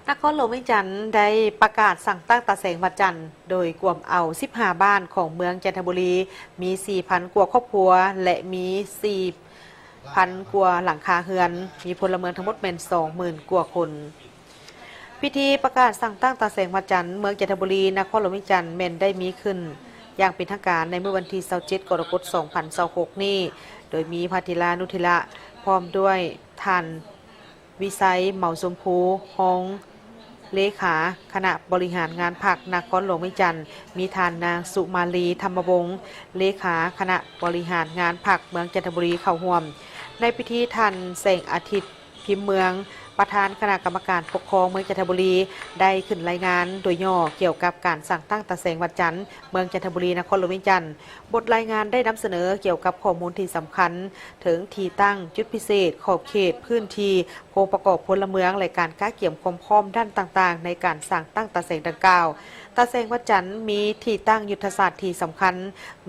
ນະຄອນຫຼວງວຽງຈັນໄດ້ປະກາດສັ່ງຕັ້ງຕາແສງວັດຈັນ ໂດຍກວມເອົາສິບຫ້າບ້ານຂອງເມືອງຈັນທະບູລີ ມີສີ່ພັນກວ່າຄອບຄົວ ແລະ ມີສີ່ພັນກວ່າຫຼັງຄາເຮືອນ, ມີພົນລະເມືອງທັງໝົດແມ່ນສອງໝື່ນກວ່າຄົນ. ພິທີປະກາດສັ່ງຕັ້ງຕາແສງວັດຈັນ ເມືອງຈັນທະບູລີ ນະຄອນຫຼວງວຽງຈັນ ແມ່ນໄດ້ມີຂຶ້ນຢ່າງເປັນທາງການໃນມື້ວັນທີຊາວເຈັດ ກໍລະກົດ ສອງພັນຊາວຫົກນີ້, ໂດຍມີພະເຖລານຸເຖລະ ພ້ອມດ້ວຍທ່ານ ວິໄຊ ເໝົາຊົມພູ ຮອງເລຂາຄະນະບໍລິຫານງານພັກນະຄອນຫຼວງວຽງຈັນ, ມີທ່ານນາງ ສຸມາລີ ທຳມະວົງ ເລຂາຄະນະບໍລິຫານງານພັກເມືອງຈັນທະບູລີເຂົ້າຮ່ວມ. ໃນພິທີ ທ່ານ ແສງອາທິດ ພິມເມືອງ ປະທານຄະນະກຳມະການປົກຄອງເມືອງຈັນທະບູລີ ໄດ້ຂຶ້ນລາຍງານໂດຍຫຍໍ້ກ່ຽວກັບການສ້າງຕັ້ງຕາແສງວັດຈັນເມືອງຈັນທະບູລີ ນະຄອນຫຼວງວຽງຈັນ. ບົດລາຍງານໄດ້ນຳສະເໜີກ່ຽວກັບຂໍ້ມູນທີ່ສຳຄັນ ເຖິງທີ່ຕັ້ງ, ຈຸດພິເສດ, ຂອບເຂດ, ພື້ນທີ່, ໂຄງປະກອບພົນລະເມືອງ ແລະ ການກະກຽມຄວາມພ້ອມດ້ານຕ່າງໆ ໃນການສ້າງຕັ້ງຕາແສງດັ່ງກ່າວ. ຕາແສງວັດຈັນມີທີ່ຕັ້ງຍຸດທະສາດທີ່ສຳຄັນ,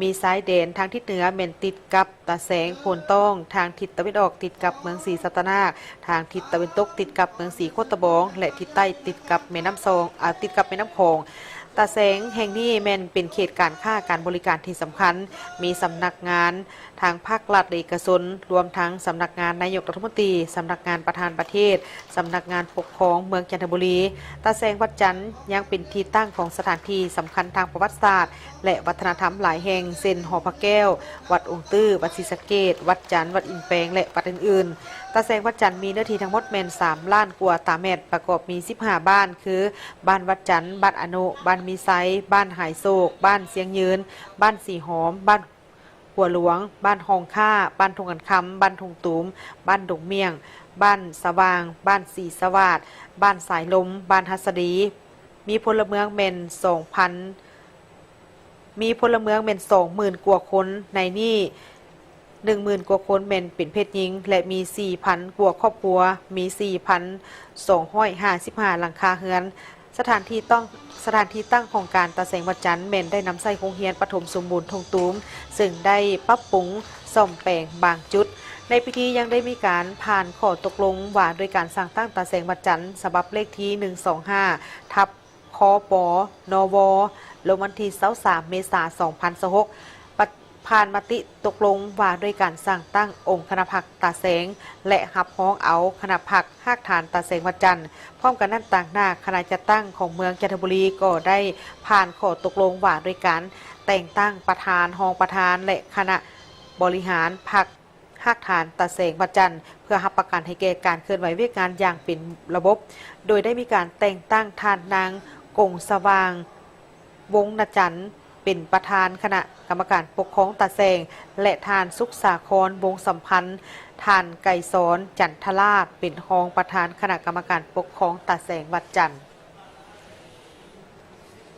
ມີຊາຍແດນທາງທິດເໜືອແມ່ນຕິດກັບຕາແສງໂພນຕ້ອງ, ທາງທິດຕາເວັນອອກຕິດກັບເມືອງສີສັດຕະນາກ, ທາງທິດຕາເວັນຕົກຕິດກັບເມືອງສີໂຄດຕະບອງ ແລະ ທິດໃຕ້ຕິດກັບແມ່ນ້ຳຊອງ, ອາ, ຕິດກັບແມ່ນ້ຳຂອງ. ຕາແສງແຫ່ງນີ້ແມ່ນເປັນເຂດການຄ້າການບໍລິການທີ່ສຳຄັນ, ມີສຳນັກງານ ທາງພາກລັດ ແລະ ເອກະຊົນ, ລວມທັງສຳນັກງານນາຍົກລັດຖະມົນຕີ, ສຳນັກງານປະທານປະເທດ, ສຳນັກງານປົກຄອງເມືອງຈັນທະບູລີ. ຕາແສງວັດຈັນຍັງເປັນທີ່ຕັ້ງຂອງສະຖານທີ່ສຳຄັນທາງປະຫວັດສາດ ແລະ ວັດທະນະທຳຫຼາຍແຫ່ງ ເຊັ່ນ ຫໍພະແກ້ວ, ວັດອົງຕື້, ວັດສີສະເກດ, ວັດຈັນ, ວັດອິນແປງ ແລະ ວັດອື່ນໆ. ຕາແສງວັດຈັນມີເນື້ອທີ່ທັງໝົດແມ່ນສາມລ້ານກວ່າຕາແມັດ, ປະກອບມີສິບຫ້າບ້ານ ຄື ບ້ານວັດຈັນ, ບ້ານອະນຸ, ບ້ານມີໄຊ, ບ້ານຫາຍໂສກ, ບ້ານຊຽງຍືນ, ບ້ານສີຫອມ, ບ້ານ ຂົວຫຼວງ, ບ້ານຮ່ອງຄ້າ, ບ້ານທົ່ງຄັນຄຳ, ບ້ານທົ່ງຕູມ, ບ້ານດົງມ້ຽງ, ບ້ານສະຫວ່າງ, ບ້ານສີສະຫວາດ, ບ້ານສາຍລົມ, ບ້ານຫັດສະດີ, ມີພົນລະເມືອງແມ່ນສອງພັນ, ມີພົນລະເມືອງແມ່ນສອງໝື່ນກວ່າຄົນ, ໃນນີ້ໜຶ່ງໝື່ນກວ່າຄົນແມ່ນເປັນເພດຍິງ ແລະ ມີສີ່ພັນກວ່າຄອບຄົວ, ມີສີ່ພັນສອງຮ້ອຍຫ້າສິບຫ້າຫຼັງຄາເຮືອນ. ສະຖານທີ່ຕ້ອງ ສະຖານທີ່ຕັ້ງຂອງການຕາແສງວັດຈັນແມ່ນໄດ້ນຳໃຊ້ໂຮງຮຽນປະຖົມສົມບູນທົ່ງຕູມ, ເຊິ່ງໄດ້ປັບປຸງສ້ອມແປງບາງຈຸດ. ໃນພິທີຍັງໄດ້ມີການຜ່ານຂໍ້ຕົກລົງວ່າດ້ວຍການສ້າງຕັ້ງຕາແສງວັດຈັນ ສະບັບເລກທີໜຶ່ງສອງຫ້າ ທັບ ຄປ ນວ ລົງວັນທີຊາວສາມ ເມສາ ສອງພັນຊາວຫົກ ປະ ຜ່ານມະຕິຕົກລົງວ່າດ້ວຍການສ້າງຕັ້ງອົງຄະນະພັກຕາແສງ ແລະ ຮັບຮອງເອົາຄະນະພັກຮາກຖານຕາແສງວັດຈັນ. ພ້ອມກັນນັ້ນ, ຕາງໜ້າຄະນະຈັດຕັ້ງຂອງເມືອງຈັນທະບູລີກໍໄດ້ຜ່ານຂໍ້ຕົກລົງວ່າດ້ວຍການແຕ່ງຕັ້ງປະທານ, ຮອງປະທານ ແລະ ຄະນະບໍລິຫານພັກຮາກຖານຕາແສງວັດຈັນ ເພື່ອຮັບປະກັນໃຫ້ແກ່ການເຄື່ອນໄຫວວຽກງານຢ່າງເປັນລະບົບ, ໂດຍໄດ້ມີການແຕ່ງຕັ້ງທ່ານນາງ ກົງສະຫວ່າງ ວົງນະຈັນ ເປັນປະທານຄະນະກຳມະການປົກຄອງຕາແສງ ແລະ ທ່ານ ສຸກສາຄອນ ວົງສຳພັນ, ທ່ານ ໄກສອນ ຈັນທະລາດ ເປັນຮອງປະທານຄະນະກຳມະການປົກຄອງຕາແສງວັດຈັນ.